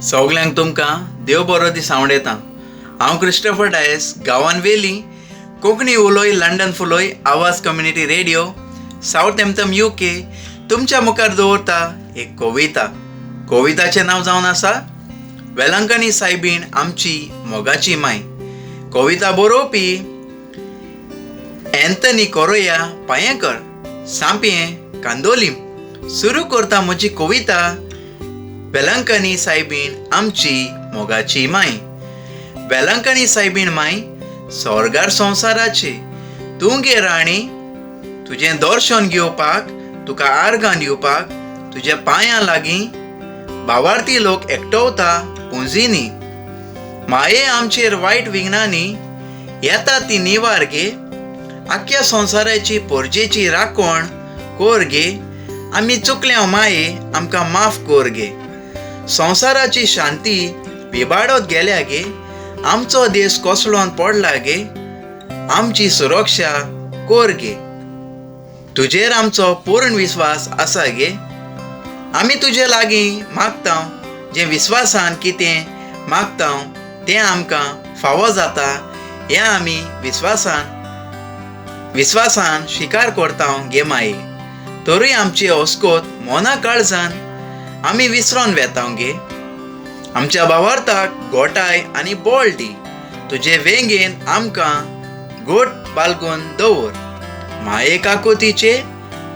सगल्यांक तुमकां देव बरो दीस आवडयता. हांव क्रिस्टोफर डायस, गांवान वेली कोंकणी उलोय, लंडन फुलोय, आवाज कम्युनिटी रेडिओ, सावथहॅम्पटन UK तुमच्या मुखार दवरता एक कविता. कविताचें नांव जावन आसा वेलंकणी सायबीण आमची मोगाची माय. कविता बरोवपी एंथनी कोरोया पायेकर, सांपयें, कांदोलीम. सुरू करता म्हजी कविता वेलंकणी सायबीण आमची मोगाची माय. वेलंकणी सायबीण माय, स्वर्गार संवसाराची तूं गे राणी. तुजें दर्शन घेवपाक, तुका आर्गां दिवपाक तुज्या पांयां लागीं भावार्थी लोक एकटवता पुंजीनी. माये आमचेर वायट विघ्नांनी येता ती निवार गे. आख्ख्या संवसाराची पोरजेची राखण कोर गे. आमी चुकल्या माये, आमकां माफ कोर गे. संवसाराची शांती विबाडत गेल्या गे. आमचो देश कोसळोन पडला गे. आमची सुरक्षा कोर गे. तुजेर आमचो पूर्ण विस्वास आसा गे. आमी तुजे लागीं मागता जें विस्वासान कितें मागता तें आमकां फावो जाता हें आमी विस्वासान स्विकार करता गे माये. तरूय आमची अस्कोत मोना काळजान आमी विसरोन वेता गे. आमच्या भावार्थाक गोठाय आनी बळ दी. तुजे वेंगेन आमकां गोट बालगून दवर. माये काकोतीचे,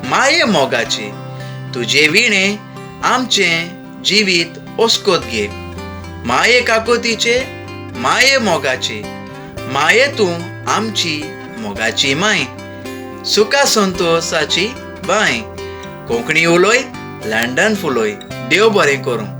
माये मोगाचे, तुजे विणे आमचें जिवीत ओस्कोत घे. माये काकोतीचे, माये मोगाचे, माये तूं आमची मोगाची माय, सुखा संतोसाची बाय. कोंकणी उलोय, लंडन फुलोय. देव बरें करूं.